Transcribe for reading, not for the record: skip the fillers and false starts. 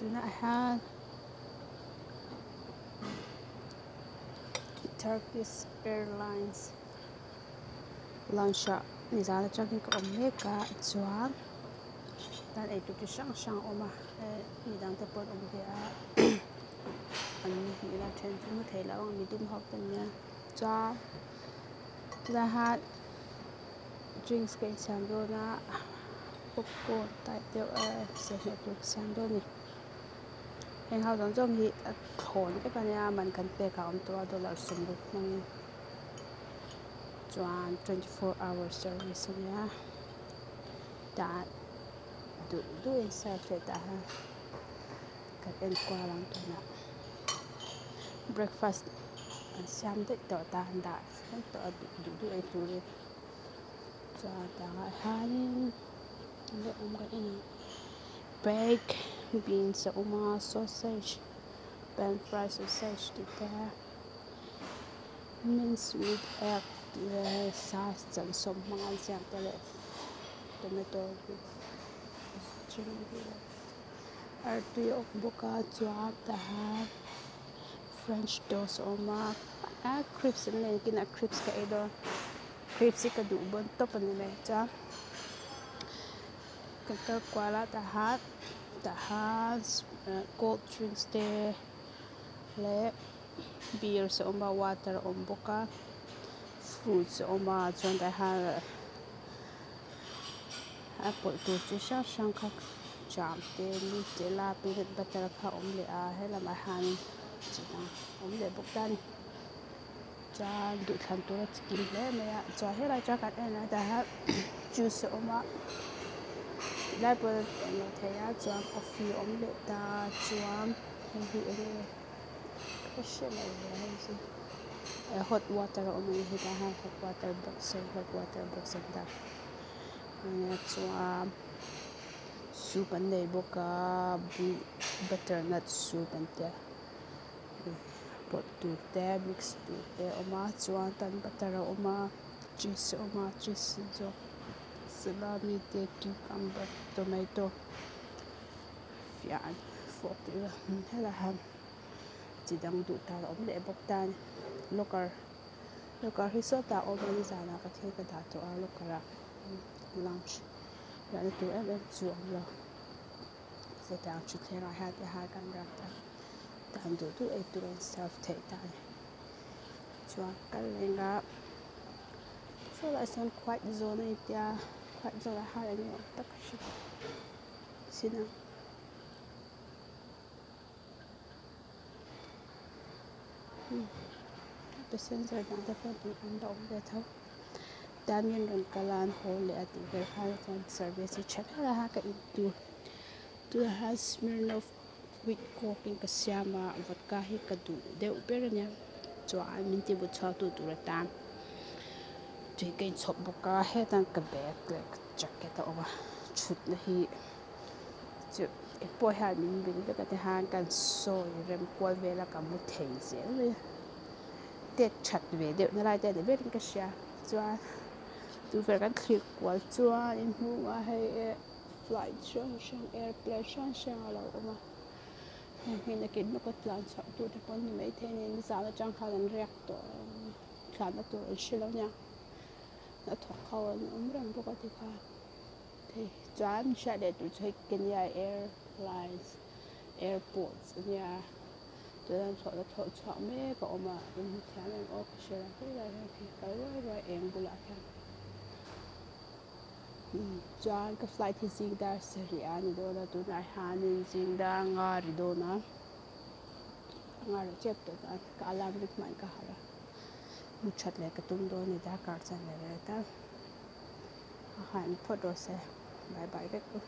Tunah hian Turkish airlines lounge ah nizan atangin ka awm mek a chuan tan eitur chi hrang hrang a awm a eh midang te pawh an awm ve a an hmuh a then chu hmu thei lo ang midum ho te an nia chuan tunah hian drinks ka insiam dawn a popcorn type deuh eh serhmeh tur ka siam dawn a ni heng ho zawng zawng hi a thlawn vek a nia man kan pek a awm tawh a dollar sawmruk hmangin chuan 24 hour service a nia tah duh duh in serve leh tah hian kan en kual ang tunah breakfast an siam daih tawh tah an dah thleng tawh a duh duh ei turin chuan tah hianin enge awm kan en ang baked beans a awm a sausage pan fry sausage tih te mince with egg tih leh sa chansawm hmanga an siam te leh tomato artui a awm bawk a chuan tah hian french toast a awm a a crips an nei nakinah crips ka ei dawn crips hi ka duh bawn tawp a ni mai chuan kan kal kual a tah hian tah hian cold drinks te leh beers a awm a water a awm bawk a fruits a awm a chuan tah hian a pawlh tur chi hrang hrang kha jam te nutella peanut butter kha a awm leh a helamah hianin chi dang a awm leh bawk ta a ni chuan duhthlan tur a chi kim hle mai a chuan helai chuan kan en a tah hian juice a awm a tilai pawh a awm lo thei a chuan coffee a awm leh ta chuan hei hi enge ka hre lo ve hei chu hot water a awm a ni hetah hian hot water box hot water box an dah ania chuan soup an nei bawk a butternut soup an tia pawlh tur te mix tur te a awm a chuan tan butter a awm a cheese a awm a cheese zawk salami te cucumber tomato fian fork tih vel helaiah hian chi dang duh tan a awm leh bawk ta a ni locker locker hi sawtah a awm a nizanah ka thil ka dah tawh a locker ah lounge riahna tur em em chu a awm lo hetiang thutthleng ah hian te hian kan riak ta tan duh duh ei tur a in serve theih ta a ni chuan kal leng a saw lai sawn quiet zone a intia quiet zone ah hian eng nge awm tak ka hre chin ang. Passenger dang te pawh an la awm ve tho Damian rawn kal a an haw leh a tih vel khan chuan service hi tha ber a ka in tur tunah hian Smirnoff with coke in ka siam a vodka hi ka duh deuh ber a nia chuan min ti but chhuak tu tur atan tui ka inchhawp bawk a heta ka bag leh ka jacket a awm a thutna hi chu engpawh hian min vil vek a tihian kan sawi rem kual vel a ka mu thei zel mai a tet that ve deuh na lai te a ni berin ka hria chuan tukverh kan thlir kual chuan in hnungah hei eh flight hrang hrang airplane hrang hrang a lo awm a heng hi nakin lawka tlan chhuah tur te pawh an ni maithei a ni nizan atang khan an riak tawh tlanna tur an hre lo nia a thawk ho an awm reng bawk a tikhan. Hei chuan hriat leh tur chu hei Kenya Airlines airport a nia chuan thlawhna thlawh chhuak mek a awm a in hmu thiam em aw ka hre lo helai hian khi kal ruai ruai eng bulah khian chuan ka flight hi zing dar sarih a ni dawn a tunah hianin zing dar nga ri dawn a nga ri tep tawh chuan ka alarm rik hmain ka harh a mu that leh ka tum dawn a ni darkar chanve vel tal. A han phawt rawh se bye bye vek u.